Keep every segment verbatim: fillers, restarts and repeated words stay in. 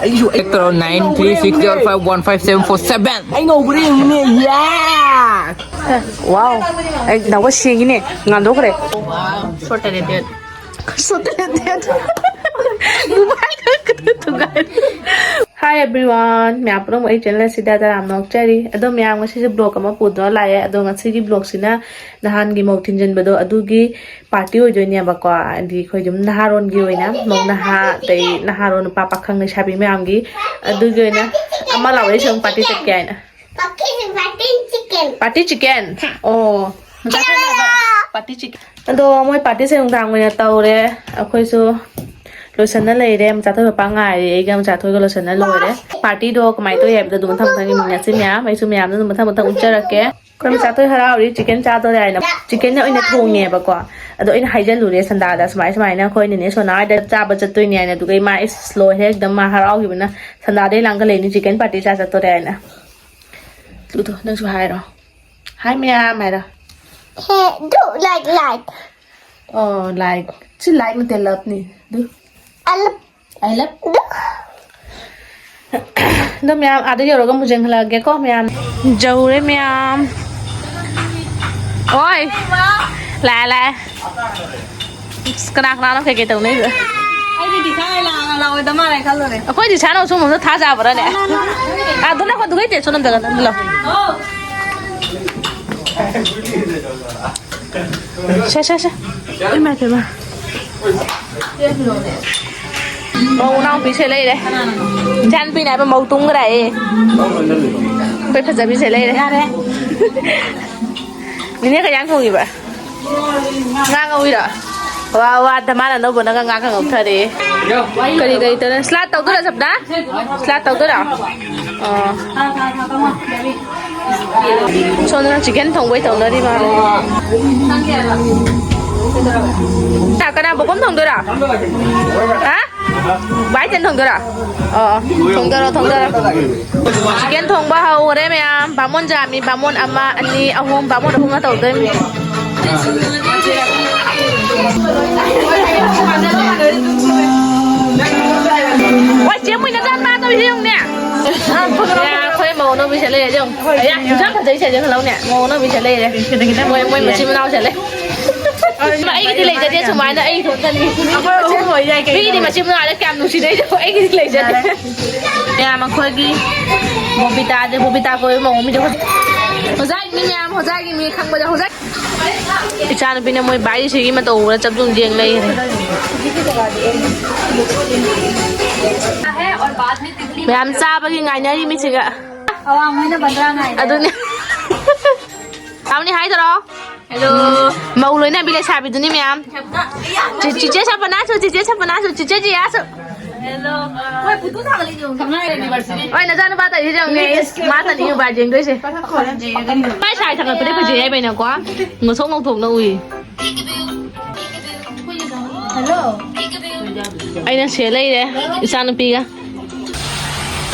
ꯑꯩꯁꯨ ꯑꯦꯛ ꯇꯧꯔꯣ, nine three six zero five one five seven four seven. ꯑꯩ ꯉꯧꯕ꯭ꯔꯥ ꯌꯦꯡꯉꯨꯅꯦ꯫ ꯌꯥ! ꯋꯥꯎ! ꯑꯩ ꯅꯥꯎꯕ ꯁꯦꯡꯉꯤꯅꯦ, ꯉꯥꯟꯊꯣꯛꯈ꯭ꯔꯦ꯫ Short and red. Short and red. Hi everyone, ꯃꯌꯥꯝ ꯄꯨꯝꯅꯃꯛ ꯑꯩ ꯆꯦꯅꯦꯜ ꯑꯁꯤꯗ ꯇꯔꯥꯝꯅ ꯑꯣꯛꯆꯔꯤ꯫ ꯑꯗꯣ ꯃꯌꯥꯝ, ꯉꯁꯤꯁꯦ ꯕ꯭ꯂꯣꯛ ꯑꯃ ꯄꯨꯗꯨꯅ ꯂꯥꯛꯑꯦ꯫ ꯑꯗꯣ ꯉꯁꯤꯒꯤ ꯕ꯭ꯂꯣꯛꯁꯤꯅ ꯅꯍꯥꯟꯒꯤ ꯃꯧ ꯊꯤꯟꯖꯤꯟꯕꯗꯣ ꯑꯗꯨꯒꯤ ꯄꯥꯔꯇꯤ ꯑꯣꯏꯗꯣꯏꯅꯦꯕꯀꯣ꯫ ꯍꯥꯏꯗꯤ ꯑꯩꯈꯣꯏ ꯑꯗꯨꯝ ꯅꯍꯥꯔꯣꯟꯒꯤ ꯑꯣꯏꯅ ꯃꯧ ꯅꯍꯥ, ꯑꯗꯩ ꯅꯍꯥꯔꯣꯟ ꯅꯨꯄꯥ ꯄꯥꯈꯪ ꯂꯩꯁꯥꯕꯤ ꯃꯌꯥꯝꯒꯤ, ꯑꯗꯨꯒꯤ ꯑꯣꯏꯅ ꯑꯃ ꯂꯥꯎꯔꯛꯏꯁꯦ ꯑꯃꯨꯛ ꯄꯥꯔꯇꯤ ꯆꯠꯀꯦ ꯍꯥꯏꯅ꯫ Party chicken. ꯑꯣ, ꯃꯆꯥ ꯊꯣꯏꯅ ꯍꯥꯏꯕ? Party chicken. ꯑꯗꯣ ꯃꯣꯏ ꯄꯥꯔꯇꯤꯁꯦ ꯅꯨꯡꯗꯥꯡ ꯑꯣꯏꯅ ꯇꯧꯔꯦ꯫ ꯑꯩꯈꯣꯏꯁꯨ ꯂꯣꯏꯁꯟꯅ ꯂꯩꯔꯦ꯫ ꯃꯆꯥ ꯊꯣꯏ ꯃꯄꯥ ꯉꯥꯏꯔꯤ꯫ ꯑꯩꯒ ꯃꯆꯥ ꯊꯣꯏꯒ ꯂꯣꯏꯁꯟꯅ ꯂꯣꯏꯔꯦ꯫ ꯄꯥꯔꯇꯤꯗꯣ ꯀꯃꯥꯏꯅ ꯇꯧꯏ ꯍꯥꯏꯕꯗꯣ ꯑꯗꯨꯝ ꯃꯊꯪ ꯃꯊꯪ ꯌꯦꯡꯃꯤꯟꯅꯁꯤ ꯃꯌꯥꯝ꯫ ꯑꯩꯁꯨ ꯃꯌꯥꯝꯗ ꯑꯗꯨꯝ ꯃꯊꯪ ꯃꯊꯪ ꯎꯠꯆꯔꯛꯀꯦ꯫ ꯑꯩꯈꯣꯏ ꯃꯆꯥ ꯊꯣꯏ ꯍꯔꯥꯎꯔꯤ, ꯆꯤꯀꯦꯟ ꯆꯥꯗꯣꯔꯦ ꯍꯥꯏꯅ꯫ ꯆꯤꯀꯦꯟ ꯑꯣꯏꯅ ꯊꯣꯡꯉꯦꯕꯀꯣ꯫ ꯑꯗꯣ ꯑꯩꯅ ꯍꯥꯏꯖꯜꯂꯨꯔꯦ ꯁꯟꯗꯥꯗ, ꯁꯨꯃꯥꯏ ꯁꯨꯃꯥꯏꯅ ꯑꯩꯈꯣꯏ ꯅꯦꯅꯦ ꯁꯣꯅꯥ ꯍꯣꯏꯗ ꯆꯥꯕ ꯆꯠꯇꯣꯏꯅꯦ ꯍꯥꯏꯅ꯫ ꯑꯗꯨꯒ ꯏꯃꯥ ꯏꯁ ꯂꯣꯏꯔꯦ, ꯑꯦꯛꯗꯝ ꯃꯥ ꯍꯔꯥꯎꯈꯤꯕꯅ꯫ ꯁꯟꯗꯥꯗꯩ ꯂꯥꯡꯒꯠꯂꯛꯏꯅꯤ, ꯆꯤꯀꯦꯟ ꯄꯥꯔꯇꯤ ꯆꯥ ꯆꯠꯇꯣꯔꯦ ꯍꯥꯏꯅ꯫ ꯑꯗꯨꯗꯣ ꯅꯪꯁꯨ ꯍꯥꯏꯔꯣ꯫ ꯍꯥꯏ ꯃꯌꯥꯝ ꯍꯥꯏꯔꯣ꯫ Hey, do like, like. ꯑꯣ, like. ꯁꯤ like ꯅꯠꯇꯦ, loveꯅꯤ꯫ ꯑꯗꯨ꯫ I love. I love. ꯑꯗꯣ ꯃꯌꯥꯝ, ꯑꯥꯗ ꯌꯧꯔꯒ ꯑꯃꯨꯛ ꯌꯦꯡꯍꯜꯂꯛꯑꯒꯦꯀꯣ ꯃꯌꯥꯝ꯫ ꯌꯧꯔꯦ ꯃꯌꯥꯝ꯫ ꯑꯣꯏ꯫ ꯂꯥꯛꯑꯦ, ꯂꯥꯛꯑꯦ꯫ ꯑꯁ, ꯀꯅꯥ ꯀꯅꯥꯅꯣ ꯀꯩꯀꯩ ꯇꯧꯅꯩꯕ? ꯑꯩꯗꯤ ꯗꯤꯁꯥ ꯂꯥꯛꯑꯣꯏꯗ ꯃꯥꯜꯂꯦ ꯈꯜꯂꯨꯔꯦ꯫ ꯑꯩꯈꯣꯏ ꯗꯤꯁꯥꯅ ꯁꯣꯝꯗ ꯊꯥꯖꯕ꯭ꯔꯥꯅꯦ? ꯑꯥ, ꯑꯗꯨꯅ ꯑꯩꯈꯣꯏ ꯗꯨꯒꯩ ꯇꯦꯁꯣ ꯅꯝꯗꯒ ꯅꯝꯗꯂꯣ꯫ ꯁꯦ, ꯁꯦ, ꯁꯦ꯫ ꯏꯃꯥ, ꯏꯃꯥ꯫ ꯃꯧ ꯅꯥꯎꯄꯤꯁꯦ ꯂꯩꯔꯦ꯫ ꯏꯆꯥꯅꯨꯄꯤꯅ ꯍꯥꯏꯕ ꯃꯧ ꯇꯨꯝꯈ꯭ꯔꯦ꯫ ꯑꯩꯈꯣꯏ ꯐꯖꯕꯤꯁꯦ ꯂꯩꯔꯦ꯫ ꯌꯥꯔꯦ꯫ ꯅꯤꯅꯦ ꯀꯩ ꯏꯟꯖꯥꯡ ꯊꯣꯡꯉꯤꯕ? ꯉꯥ ꯉꯧꯔꯤꯔꯣ? ꯋꯥ, ꯋꯥ, ꯗꯃꯥꯟ ꯑꯅꯧꯕꯅꯒ ꯉꯥ ꯀꯪꯉꯧ ꯊꯔꯛꯑꯦ꯫ ꯀꯔꯤ, ꯀꯔꯤ ꯇꯧꯔꯦ? ꯁꯂꯥꯠ ꯇꯧꯗꯣꯏꯔꯣ, ꯁꯞꯅꯥ? ꯁꯂꯥꯠ ꯇꯧꯗꯣꯏꯔꯣ? ꯑꯣ꯫ ꯁꯣꯝꯗꯅ ꯆꯤꯛꯀꯟ ꯊꯣꯡꯕꯩ ꯇꯧꯅꯔꯤ ꯃꯥꯜꯂꯦ꯫ ꯀꯅꯥ, ꯕꯣꯀꯣꯝ ꯊꯣꯡꯗꯣꯏꯔꯣ? ꯍꯥ? ꯚꯥꯏ ꯇꯦꯟ ꯊꯣꯡꯗꯣꯏꯔꯣ? ꯑꯣ, ꯊꯣꯡꯗꯔꯣ, ꯊꯣꯡꯗꯔꯣ꯫ ꯆꯤꯛꯀꯟ ꯊꯣꯡꯕ ꯍꯧꯔꯦ ꯃꯌꯥꯝ꯫ ꯕꯥꯃꯣꯟ ꯌꯥꯝꯃꯤ, ꯕꯥꯃꯣꯟ ꯑꯃ, ꯑꯅꯤ, ꯑꯍꯨꯝ, ꯕꯥꯃꯣꯟ ꯑꯍꯨꯝꯅ ꯇꯧꯗꯣꯏꯅꯤ꯫ ꯍꯣꯏ, ꯌꯦꯡꯉꯨ, ꯃꯣꯏ ꯅꯆꯥ ꯅꯨꯄꯥ ꯇꯧꯔꯤꯁꯦ ꯌꯦꯡꯉꯨꯅꯦ꯫ ꯑꯩꯈꯣꯏ ꯃꯧ ꯑꯅꯧꯕꯤꯁꯦ ꯂꯩꯔꯦ, ꯌꯦꯡꯉꯨ꯫ ꯑꯌꯥ, ꯌꯥꯝ ꯐꯖꯩꯁꯦ, ꯌꯦꯡꯍꯜꯂꯧꯅꯦ꯫ ꯃꯧ ꯑꯅꯧꯕꯤꯁꯦ ꯂꯩꯔꯦ꯫ ꯃꯣꯏ, ꯃꯣꯏ ꯃꯆꯤꯟ ꯃꯅꯥꯎꯁꯦ ꯂꯩ꯫ ꯑꯩꯒꯤꯗꯤ ꯂꯩꯖꯗꯦ, ꯁꯨꯃꯥꯏꯅ ꯑꯩ ꯏꯊꯣꯟꯇꯅꯤ꯫ ꯑꯩꯈꯣꯏ ꯑꯍꯨꯝ ꯑꯣꯏ ꯌꯥꯏ ꯀꯩꯅꯣ꯫ ꯃꯤꯒꯤꯗꯤ ꯃꯆꯤꯟ ꯃꯅꯥꯎꯁꯦ ꯀꯌꯥꯝ ꯅꯨꯡꯁꯤꯅꯩꯗꯣ, ꯑꯩꯒꯤꯗꯤ ꯂꯩꯖꯗꯦ꯫ ꯃꯌꯥꯝ ꯑꯩꯈꯣꯏꯒꯤ ꯕꯣꯕꯤꯇꯥꯁꯦ, ꯕꯣꯕꯤꯇꯥ ꯀꯧꯕ ꯃꯧ ꯑꯃꯁꯦ ꯍꯧꯖꯤꯛ ꯍꯣꯖꯥꯏꯒꯤ ꯃꯤ ꯃꯌꯥꯝ, ꯍꯣꯖꯥꯏꯒꯤ ꯃꯤ ꯈꯪꯕꯗ ꯍꯣꯖꯥꯏ꯫ ꯏꯆꯥꯅꯨꯄꯤꯅ ꯃꯣꯏ ꯕꯥꯏꯁꯤꯒꯤ ꯃꯇꯧ ꯎꯔ ꯆꯞ ꯌꯨꯡ ꯌꯦꯡ ꯂꯩꯔꯦ꯫ ꯃꯌꯥꯝ ꯆꯥꯕꯒꯤ ꯉꯥꯏꯅꯔꯤ ꯃꯤꯁꯤꯒ꯫ ꯑꯋꯥꯡ ꯍꯣꯏꯅ ꯕꯟꯗ꯭ꯔꯥ ꯉꯥꯏꯔꯦ꯫ ꯑꯗꯨꯅꯦ꯫ ꯇꯥꯃꯣꯅꯤ ꯍꯥꯏꯗꯔꯣ? ꯍꯦꯜꯂꯣ꯫ ꯃꯧ ꯂꯣꯏꯅꯕꯤ ꯂꯩꯁꯥꯕꯤꯗꯨꯅꯤ ꯃꯌꯥꯝ꯫ ꯆꯤ-, ꯆꯤꯆꯦ ꯁꯄꯅꯥꯁꯨ, ꯆꯤꯆꯦ ꯁꯄꯅꯥꯁꯨ, ꯆꯤꯆꯦ ꯖꯤꯌꯥꯁꯨ꯫ ꯍꯦꯜꯂꯣ꯫ ꯍꯣꯏ, ꯄꯨꯇꯨ ꯊꯥꯒꯠꯂꯤ ꯌꯦꯡꯉꯨ꯫ ꯁꯝꯅꯥ ꯑꯦꯅꯤꯚꯔꯁꯔꯤ꯫ ꯍꯣꯏ, ꯅꯆꯥꯅꯨꯄꯥ ꯇꯧꯔꯤꯁꯦ ꯌꯦꯡꯉꯨꯅꯦ꯫ ꯃꯥ ꯇꯅꯤ ꯎꯄꯥꯏ ꯌꯦꯡꯗꯣꯏꯁꯦ꯫ ꯃꯥꯏ ꯁꯥꯏ ꯊꯥꯒꯠꯄꯗꯤ ꯐꯖꯩ ꯍꯥꯏꯕꯩꯅꯀꯣ꯫ ꯉꯧꯊꯣꯛ ꯉꯧꯊꯣꯛꯅ ꯎꯏ꯫ ꯍꯜꯂꯣ꯫ ꯑꯩꯅ ꯁꯦ ꯂꯩꯔꯦ, ꯏꯆꯥꯅꯨꯄꯤꯒ꯫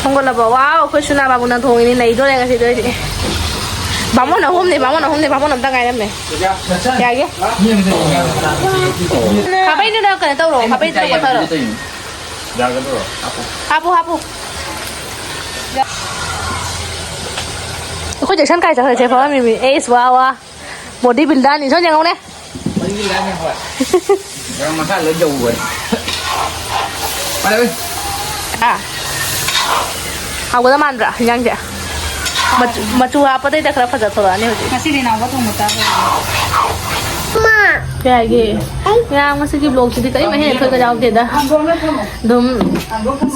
ꯊꯣꯡꯒꯠꯂꯕꯣ? ꯋꯥꯎ, ꯑꯩꯈꯣꯏ ꯁꯨꯅꯥ ꯕꯥꯕꯨꯅ ꯊꯣꯡꯉꯤꯅꯦ, ꯅꯩꯗꯣꯔꯦ ꯉꯁꯤꯗꯤ ꯑꯩꯗꯤ꯫ ꯕꯥꯃꯣꯟ ꯑꯍꯨꯝꯅꯦ, ꯕꯥꯃꯣꯟ ꯑꯍꯨꯝꯅꯦ, ꯕꯥꯃꯣꯟ ꯑꯝꯇ ꯉꯥꯏꯔꯝꯃꯦ꯫ ꯌꯥꯒꯦ? ꯈꯥꯕꯩꯗꯨꯅ ꯀꯩꯅꯣ ꯇꯧꯔꯣ, ꯈꯥꯕꯩꯗꯨꯅ ꯀꯣꯠꯊꯔꯣ꯫ ꯌꯥꯒꯗ꯭ꯔꯣ? ꯍꯥꯞꯄꯨ꯫ ꯍꯥꯞꯄꯨ, ꯍꯥꯞꯄꯨ꯫ ꯑꯩꯈꯣꯏ ꯖꯦꯛꯁꯟ ꯀꯥꯏ ꯆꯠꯈ꯭ꯔꯦ? ꯁꯦ ꯐꯝꯃꯝꯃꯤꯃꯤ꯫ ꯑꯦꯁ, ꯋꯥ, ꯋꯥ꯫ ꯕꯣꯗꯤ ꯕꯤꯜꯗꯔꯅꯤ꯫ ꯁꯣꯝ ꯌꯦꯡꯉꯧꯅꯦ꯫ ꯃꯔꯝ ꯃꯈꯥ ꯂꯣꯏ ꯌꯧꯕ꯫ ꯐꯔꯦ꯫ ꯑꯥ꯫ ꯍꯥꯎꯒꯗ ꯃꯥꯟꯕ꯭ꯔꯥ ꯍꯤꯟꯖꯥꯡꯁꯦ? ꯃꯆꯨ, ꯃꯆꯨ ꯍꯥꯞꯄꯗꯩꯗ ꯈꯔ ꯐꯖ ꯊꯣꯛꯂꯛꯑꯅꯤ ꯍꯧꯖꯤꯛ꯫ ꯉꯁꯤꯗꯤ ꯅꯥꯎꯕ ꯊꯣꯡꯕ ꯆꯥꯕ꯫ ꯀꯩ ꯍꯥꯏꯒꯦ? ꯉꯔꯥꯡ ꯉꯁꯤꯒꯤ vlogꯁꯤꯗꯤ ꯀꯔꯤꯝ ꯑꯍꯦꯟ ꯑꯊꯣꯏꯕ ꯌꯥꯎꯗꯦꯗ꯫ ꯑꯗꯨꯝ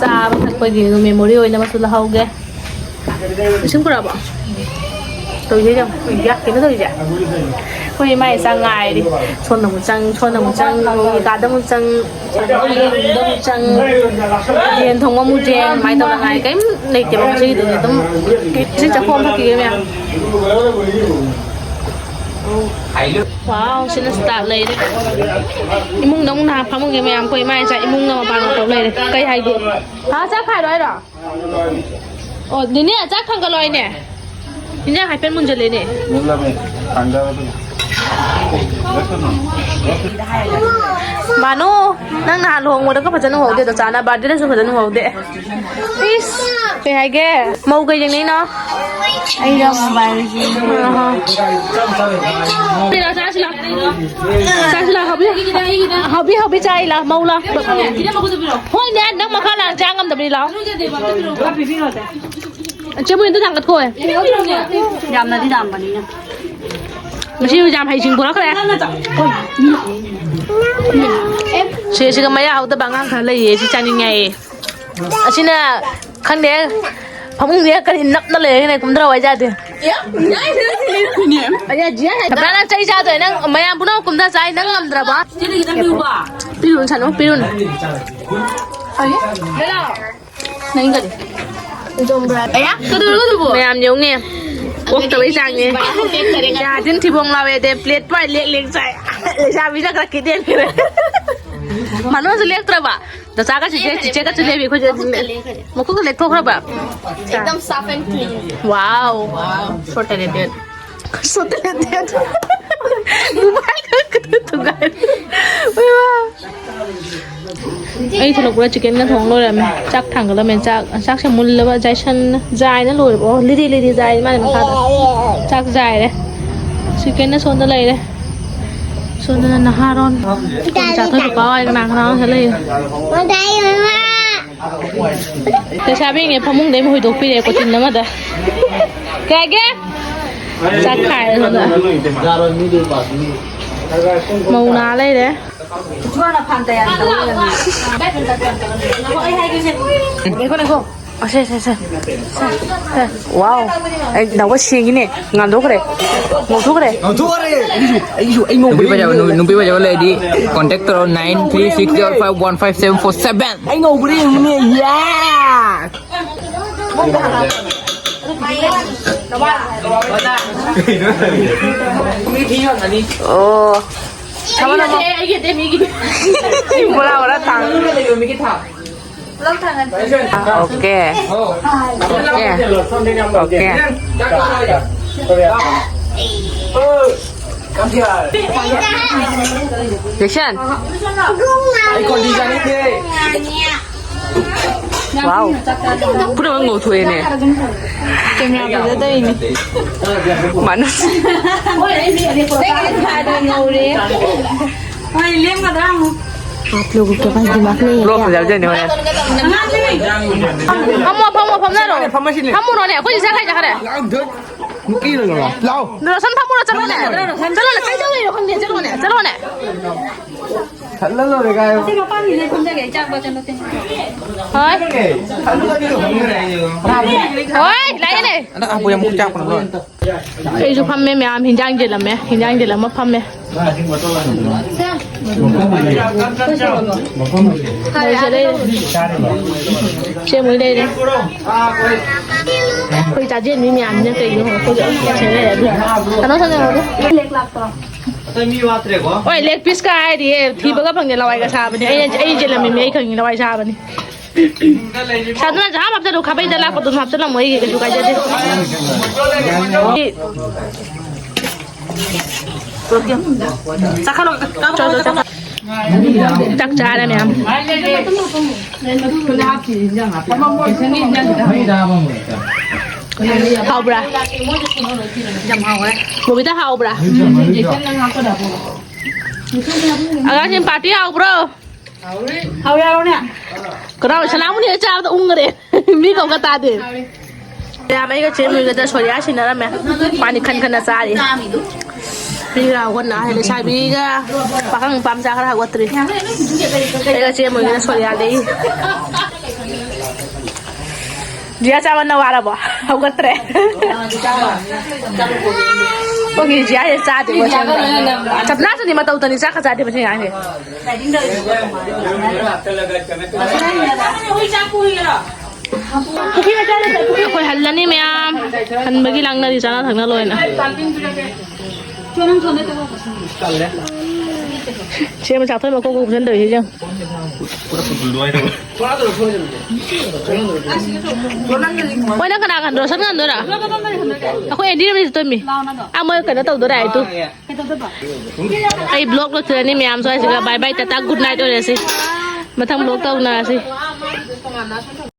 ꯆꯥꯕ ꯊꯛꯄꯒꯤ ꯑꯗꯨꯝ memory ꯑꯣꯏꯅꯕꯁꯨ ꯂꯧꯍꯧꯒꯦ꯫ ꯏꯁꯤꯡ ꯄꯨꯔꯛꯑꯕꯣ? ꯇꯧꯔꯤꯁꯦ ꯌꯦꯡꯉꯣ, ꯀꯩꯅꯣ ꯇꯧꯔꯤꯁꯦ꯫ ꯑꯩꯈꯣꯏ ꯏꯃꯥ ꯏꯆꯥ ꯉꯥꯏꯔꯤ꯫ ꯁꯣꯝꯗ ꯑꯃꯨꯛ ꯆꯪ, ꯁꯣꯝꯗ ꯑꯃꯨꯛ ꯆꯪ, ꯀꯥꯗ ꯑꯃꯨꯛ ꯆꯪ, ꯌꯨꯝꯗ ꯑꯃꯨꯛ ꯆꯪ, ꯌꯦꯟ ꯊꯣꯡꯕ ꯑꯃꯨꯛ ꯌꯦꯡ, ꯑꯗꯨꯃꯥꯏꯅ ꯇꯧꯗꯅ ꯉꯥꯏ꯫ ꯀꯔꯤꯝ ꯂꯩꯇꯦꯕ ꯉꯁꯤꯒꯤꯗꯨꯗꯤ꯫ ꯑꯗꯨꯝ ꯏꯁꯤꯡ ꯆꯥꯛꯈꯣꯝ ꯑꯃ ꯊꯛꯈꯤꯒꯦ ꯃꯌꯥꯝ꯫ Wow, ꯁꯤꯅ start ꯂꯩꯔꯦ꯫ ꯏꯃꯨꯡꯗ ꯑꯃꯨꯛ ꯅꯍꯥꯟ ꯐꯝꯃꯨꯒꯦ ꯃꯌꯥꯝ, ꯑꯩꯈꯣꯏ ꯏꯃꯥ ꯏꯆꯥ ꯏꯃꯨꯡ ꯑꯃ ꯄꯥꯟ ꯇꯧ ꯂꯩꯔꯦ꯫ ꯀꯩ ꯍꯥꯏꯒꯦ? ꯍꯥ, ꯆꯥꯛ ꯈꯥꯏꯔꯣ ꯍꯥꯏꯔꯣ? ꯑꯣ, ꯅꯦꯅꯦ, ꯆꯥꯛ ꯊꯥꯡꯒꯠꯂꯣ ꯍꯥꯏꯅꯦ꯫ ꯏꯟꯖꯥꯡ ꯍꯥꯏꯐꯦꯠ ꯃꯨꯟꯖꯜꯂꯦꯅꯦ꯫ ꯃꯨꯜꯂꯕꯅꯦ, ꯊꯥꯡꯗꯔꯣ ꯑꯗꯨꯝ꯫ ꯃꯥꯅꯨ, ꯅꯪ ꯅꯍꯥꯟ ꯂꯨꯍꯣꯡꯕꯗꯒ ꯐꯖꯅ ꯎꯍꯧꯗꯦ, ꯗꯣꯆꯥꯅ ꯕꯥꯔꯗꯦꯗꯁꯨ ꯐꯖꯅ ꯎꯍꯧꯗꯦ꯫ ꯏꯁ, ꯀꯩ ꯍꯥꯏꯒꯦ? ꯃꯧ ꯀꯩ ꯌꯦꯡꯅꯩꯅꯣ? ꯑꯩꯒ ꯃꯣꯕꯥꯏꯜ ꯌꯦꯡꯉꯤ꯫ ꯑꯍꯣ꯫ ꯆꯥꯁꯤ ꯂꯥꯎ, ꯆꯥꯁꯤ ꯂꯥꯎ꯫ ꯆꯥꯁꯤ ꯂꯥꯎ, ꯍꯥꯎꯕꯤ꯫ ꯍꯥꯎꯕꯤ, ꯍꯥꯎꯕꯤ ꯆꯥꯏ ꯂꯥꯎ, ꯃꯧ ꯂꯥꯎ꯫ ꯍꯣꯏꯅꯦ, ꯅꯪ ꯃꯈꯥ ꯂꯥꯡ ꯆꯥ ꯉꯝꯗꯕꯅꯤ ꯂꯥꯎ꯫ ꯆꯦ ꯃꯣꯏ ꯑꯝꯇ ꯊꯥꯡꯒꯠꯈꯣ꯫ ꯌꯥꯝꯅꯗꯤ ꯌꯥꯝꯕꯅꯤꯅ꯫ ꯃꯁꯤ ꯌꯥꯝ ꯍꯩꯁꯤꯡ ꯄꯣꯔꯛꯈ꯭ꯔꯦ꯫ ꯁꯤꯁꯤꯒ ꯃꯌꯥ ꯍꯧꯗꯕ ꯑꯉꯥꯡ ꯈꯔ ꯂꯩꯌꯦ, ꯁꯤ ꯆꯥꯅꯤꯡꯉꯦ ꯍꯥꯏꯌꯦ꯫ ꯑꯁꯤꯅ ꯈꯪꯗꯦ, ꯐꯃꯨꯡꯁꯤꯗ ꯀꯔꯤ ꯅꯞꯅ ꯂꯩꯔꯒꯦꯅꯦ, ꯀꯨꯝꯊꯔꯛꯑꯣ ꯍꯥꯏ ꯌꯥꯗꯦ꯫ ꯁꯄ꯭ꯔꯥ, ꯅꯪ ꯆꯩ ꯆꯥꯗꯣꯏ, ꯅꯪ ꯃꯌꯥꯝ ꯄꯨꯝꯅꯃꯛ ꯀꯨꯝꯊ ꯆꯥꯏ, ꯅꯪ ꯉꯝꯗ꯭ꯔꯕ? ꯄꯤꯔꯨꯅꯨ ꯁꯥꯅꯨ, ꯄꯤꯔꯨꯅꯨ꯫ ꯅꯪꯒꯗꯤ꯫ ꯑꯌꯥ, ꯀꯩꯗꯧꯔꯒꯦ ꯑꯗꯨꯕꯨ? ꯃꯌꯥꯝ ꯌꯦꯡꯉꯨꯅꯦ꯫ ꯑꯣꯛꯇꯕꯩ ꯆꯥꯡꯅꯦ꯫ ꯌꯥꯗꯤꯟ ꯊꯤꯕꯣꯡ ꯂꯥꯎꯋꯦ, ꯑꯗꯩ ꯄ꯭ꯂꯦꯠ ꯄꯥꯏ ꯂꯦꯛ ꯂꯦꯛ ꯆꯥꯏ꯫ ꯂꯩꯁꯥꯕꯤꯅ ꯈꯔ ꯀꯤꯗꯦꯝꯈ꯭ꯔꯦ꯫ ꯃꯅꯨꯡꯁꯨ ꯂꯦꯛꯇ꯭ꯔꯕ? ꯗꯁꯥꯒ ꯆꯤꯆꯦ, ꯆꯤꯆꯦꯒ ꯆꯤꯂꯦꯕꯤ ꯑꯩꯈꯣꯏꯁꯦ꯫ ꯃꯈꯨꯠꯀ ꯂꯦꯛꯊꯣꯛꯈ꯭ꯔꯕ? एकदम साफ and clean. Wow. Wow, so talented. So talented. Mobile ꯈꯛꯇ ꯊꯨꯒꯥꯏ꯫ ꯏꯃꯥ꯫ ꯑꯩ ꯊꯣꯛꯂꯛꯄꯗ ꯆꯤꯛꯀꯟꯒ ꯊꯣꯡ ꯂꯣꯏꯔꯝꯃꯦ꯫ ꯆꯥꯛ ꯊꯥꯡꯒꯠꯂꯝꯃꯦ꯫ ꯆꯥꯛ, ꯆꯥꯛꯁꯦ ꯃꯨꯜꯂꯕ ꯖꯥꯏꯁꯟ-, ꯖꯥꯏꯅ ꯂꯣꯏꯔꯕ꯫ ꯑꯣ, ꯂꯤꯔꯤ ꯂꯤꯔꯤ ꯖꯥꯏ ꯃꯥꯅꯦ ꯃꯈꯥꯗ꯫ ꯆꯥꯛ ꯖꯥꯏꯔꯦ꯫ ꯆꯤꯛꯀꯟꯅ ꯁꯣꯝꯗ ꯂꯩꯔꯦ꯫ ꯁꯣꯝꯗꯅ ꯅꯍꯥꯔꯣꯟ꯫ ꯆꯥꯊꯣꯛꯄ ꯀꯥꯎ ꯍꯥꯏ ꯀꯅꯥ ꯀꯅꯥꯅꯣ ꯁꯤꯗ ꯂꯩꯔꯦ꯫ ꯂꯩꯁꯥꯕꯤꯅꯦ ꯐꯃꯨꯡꯗꯩ ꯑꯃ ꯍꯣꯏꯗꯣꯛꯄꯤꯔꯦ ꯀꯣꯆꯤꯟ ꯑꯃꯗ꯫ ꯀꯩ ꯍꯥꯏꯒꯦ? ꯆꯥꯛ ꯈꯥꯏꯔꯦ ꯁꯣꯝꯗ꯫ ꯃꯧ ꯅꯥ ꯂꯩꯔꯦ꯫ ꯉꯥꯏꯈꯣ, ꯉꯥꯏꯈꯣ꯫ ꯑꯁꯦ, ꯑꯁꯦ, ꯑꯁꯦ꯫ ꯁꯦ, ꯁꯦ꯫ ꯋꯥꯎ꯫ ꯑꯩ ꯅꯥꯎꯕ ꯁꯦꯡꯉꯤꯅꯦ꯫ ꯉꯥꯟꯊꯣꯛꯈ꯭ꯔꯦ꯫ ꯉꯧꯊꯣꯛꯈ꯭ꯔꯦ꯫ ꯉꯧꯊꯣꯛꯈ꯭ꯔꯦ꯫ ꯑꯩꯁꯨ, ꯑꯩꯁꯨ, ꯑꯩ ꯅꯨꯄꯤ ꯉꯧꯕ꯭ꯔꯦ꯫ ꯐꯖꯕ, ꯅꯨ-, ꯅꯨꯄꯤ ꯐꯖꯕ ꯂꯩꯔꯗꯤ contact ꯇꯧꯔꯣ, nine three six zero five one five seven four seven꯫ ꯑꯩ ꯉꯧꯕ꯭ꯔꯦ ꯌꯦꯡꯉꯨꯅꯦ꯫ ꯌꯥ! ꯑꯣ꯫ ꯊꯝꯃꯣ, ꯊꯝꯃꯣ꯫ ꯕꯣꯔꯥ, ꯕꯣꯔꯥ ꯊꯥꯡ꯫ Okay. Okay. Okay. Action. ꯑꯩ ꯈꯣꯟꯗꯤ ꯆꯥꯅꯤꯡꯗꯦ꯫ Wow. ꯄꯨꯝꯅꯃꯛ ꯉꯧꯊꯣꯛꯑꯦꯅꯦ꯫ Camera ꯐꯖꯗꯕꯩꯅꯦ꯫ ꯃꯥꯅꯨꯁ꯫ ꯉꯧꯔꯦ꯫ ꯍꯣꯏ, ꯂꯦꯝꯒꯗ꯭ꯔꯥ ꯑꯃꯨꯛ? आप लोगों के पास दिमाग नहीं है क्या? ꯐꯝꯃꯣ, ꯐꯝꯃꯣ, ꯐꯝꯅꯔꯣ꯫ ꯐꯝꯃꯁꯤꯅꯦ꯫ ꯐꯝꯃꯨꯔꯣꯅꯦ, ꯑꯩꯈꯣꯏ ꯆꯥꯛ ꯈꯥꯏ ꯆꯠꯈ꯭ꯔꯦ꯫ ꯂꯥꯛꯑꯣ, ꯅꯨꯄꯤ ꯂꯩꯔꯣ? ꯂꯥꯛꯑꯣ꯫ ꯔꯣꯁꯟ ꯐꯝꯃꯨꯔꯣ, ꯆꯠꯂꯣꯅꯦ꯫ ꯆꯠꯂꯣꯅꯦ, ꯀꯩꯗꯧ ꯂꯩꯔꯣ ꯈꯪꯗꯦ, ꯆꯠꯂꯣꯅꯦ, ꯆꯠꯂꯣꯅꯦ꯫ ꯆꯠꯂ ꯂꯣꯏꯔꯦ ꯀꯥꯏꯌꯣ꯫ ꯑꯁꯤ ꯃꯄꯥꯟꯁꯤꯗ ꯐꯝꯖꯒꯦ, ꯏꯆꯥ ꯅꯨꯄꯥ ꯆꯠꯂꯣ꯫ ꯍꯣꯏ꯫ ꯆꯠꯂꯨ, ꯆꯠꯂꯨ, ꯐꯝꯖꯔꯦ꯫ ꯍꯣꯏ, ꯂꯥꯛꯑꯦꯅꯦ꯫ ꯑꯗ ꯑꯕꯨ ꯌꯥꯝ ꯆꯥꯛꯄꯅ ꯂꯣꯏꯔꯦ꯫ ꯑꯩꯁꯨ ꯐꯝꯃꯦ ꯃꯌꯥꯝ, ꯍꯤꯟꯖꯥꯡ ꯌꯦꯜꯂꯝꯃꯦ, ꯍꯤꯟꯖꯥꯡ ꯌꯦꯜꯂꯝꯃ ꯐꯝꯃꯦ꯫ ꯃꯣꯏꯁꯦ ꯂꯩꯔꯦ꯫ ꯆꯦ ꯃꯣꯏ ꯂꯩꯔꯦ꯫ ꯑꯩꯈꯣꯏ ꯆꯥꯖꯦꯟ ꯃꯤ ꯃꯌꯥꯝꯁꯤꯅ ꯀꯩꯅꯣ ꯈꯪꯗꯦ, ꯑꯩꯈꯣꯏ ꯆꯦ ꯂꯩꯔꯦ ꯑꯗꯨ꯫ ꯀꯩꯅꯣ ꯁꯥꯟꯅꯔꯣ꯫ ꯍꯣꯏ, leg piece ꯀ ꯍꯥꯏꯔꯤꯌꯦ, ꯊꯤꯕꯒ ꯐꯪꯗꯦ, ꯂꯋꯥꯏꯒ ꯁꯥꯕꯅꯦ꯫ ꯑꯩꯅ, ꯑꯩ ꯆꯦꯜꯂꯝꯃꯤꯃꯤ, ꯑꯩ ꯈꯪꯉꯤ, ꯂꯋꯥꯏ ꯁꯥꯕꯅꯤ꯫ ꯁꯥꯗꯨꯅ ꯖꯍꯥ ꯍꯥꯞꯆꯜꯂꯨ, ꯈꯥꯕꯩꯗ ꯂꯥꯛꯄꯗꯨ ꯍꯥꯞꯆꯜꯂꯝꯃꯣ, ꯑꯩꯒꯤ ꯀꯩꯁꯨ ꯀꯥꯏꯖꯗꯦ꯫ ꯆꯥꯛ ꯆꯥꯔꯦ ꯃꯌꯥꯝ꯫ ꯍꯥꯎꯕ꯭ꯔꯥ? ꯌꯥꯝ ꯍꯥꯎꯋꯦ꯫ ꯕꯣꯕꯤꯇꯥ, ꯍꯥꯎꯕ꯭ꯔꯥ? ꯑꯉꯥꯡꯁꯤꯡ, party ꯍꯥꯎꯕ꯭ꯔꯣ? ꯍꯥꯎꯔꯦ, ꯍꯥꯎꯔꯦ꯫ ꯀꯅꯥꯅꯣ ꯁꯅꯥꯃꯨꯅꯤ ꯍꯣꯏ ꯆꯥꯕꯗ ꯎꯪꯉꯔꯦ? ꯃꯤ ꯀꯧꯀ ꯇꯥꯗꯦ꯫ ꯃꯌꯥꯝ ꯑꯩꯒ ꯆꯦ ꯃꯨꯏꯒꯗ ꯁꯣꯔꯤꯌꯥ ꯁꯤꯟꯅꯔꯝꯃꯦ꯫ ꯃꯥꯅꯤ ꯈꯟ ꯈꯟꯅ ꯆꯥꯔꯤ꯫ ꯃꯤꯒ ꯍꯧꯒꯠꯅ ꯍꯥꯏ, ꯂꯩꯁꯥꯕꯤꯒ ꯄꯥꯈꯪ ꯅꯨꯄꯥ ꯃꯆꯥ ꯈꯔ ꯍꯧꯒꯠꯇ꯭ꯔꯤ꯫ ꯑꯩꯒ ꯆꯦ ꯃꯨꯏꯒꯅ ꯁꯣꯔꯤꯌꯥ ꯂꯩ꯫ ꯖꯤꯌꯥ ꯆꯥꯃꯟꯅ ꯋꯥꯔꯕꯣ? ꯍꯧꯒꯠꯇ꯭ꯔꯦ꯫ ꯑꯩꯈꯣꯏꯒꯤ ꯖꯤꯌꯥꯁꯦ ꯆꯥꯗꯦꯀꯣ, ꯁꯦꯝꯕ꯫ ꯆꯞꯅꯥꯁꯨꯅꯤ ꯃꯇꯧ ꯇꯅꯤ, ꯆꯥꯛꯀ ꯆꯥꯗꯦ ꯃꯁꯤ ꯑꯉꯥꯡꯁꯦ꯫ ꯑꯩꯈꯣꯏ ꯍꯜꯂꯅꯤ ꯃꯌꯥꯝ꯫ ꯍꯟꯕꯒꯤ ꯂꯥꯡꯅꯔꯤ, ꯆꯥꯅ ꯊꯛꯅ ꯂꯣꯏꯅ꯫ ꯇꯜꯂꯦ꯫ ꯁꯦꯝꯕ ꯁꯥꯊꯣꯏ ꯃꯀꯣꯛ ꯀꯣꯛ ꯄꯨꯁꯟꯗꯧꯔꯤꯁꯦ ꯌꯦꯡꯉꯨ꯫ ꯄꯨꯔꯥ ꯐꯨꯠꯕꯣꯜ ꯑꯗꯨꯃꯥꯏꯅ ꯇꯧꯕ꯫ ꯍꯣꯏ, ꯅꯪ ꯀꯅꯥ ꯀꯟꯗ꯭ꯔꯣ? ꯁꯟ ꯀꯟꯗꯣꯏꯔꯥ? ꯑꯩꯈꯣꯏ ꯑꯦꯟꯗꯤ ꯔꯣꯃꯤꯁ ꯇꯨꯝꯃꯤ꯫ ꯑꯥ, ꯃꯣꯏ ꯀꯩꯅꯣ ꯇꯧꯗꯣꯔꯦ ꯍꯥꯏ ꯇꯨ꯫ ꯑꯩ ꯕ꯭ꯂꯣꯛ ꯂꯣꯏꯁꯤꯜꯂꯅꯤ ꯃꯌꯥꯝ ꯁ꯭ꯋꯥꯏꯁꯤꯒ꯫ ꯕꯥꯏ ꯕꯥꯏ, ꯇꯥꯇꯥ, ꯒꯨꯗ ꯅꯥꯏꯠ ꯑꯣꯏꯔꯁꯤ꯫ ꯃꯊꯪ ꯕ꯭ꯂꯣꯛ ꯇꯧꯅꯔꯁꯤ꯫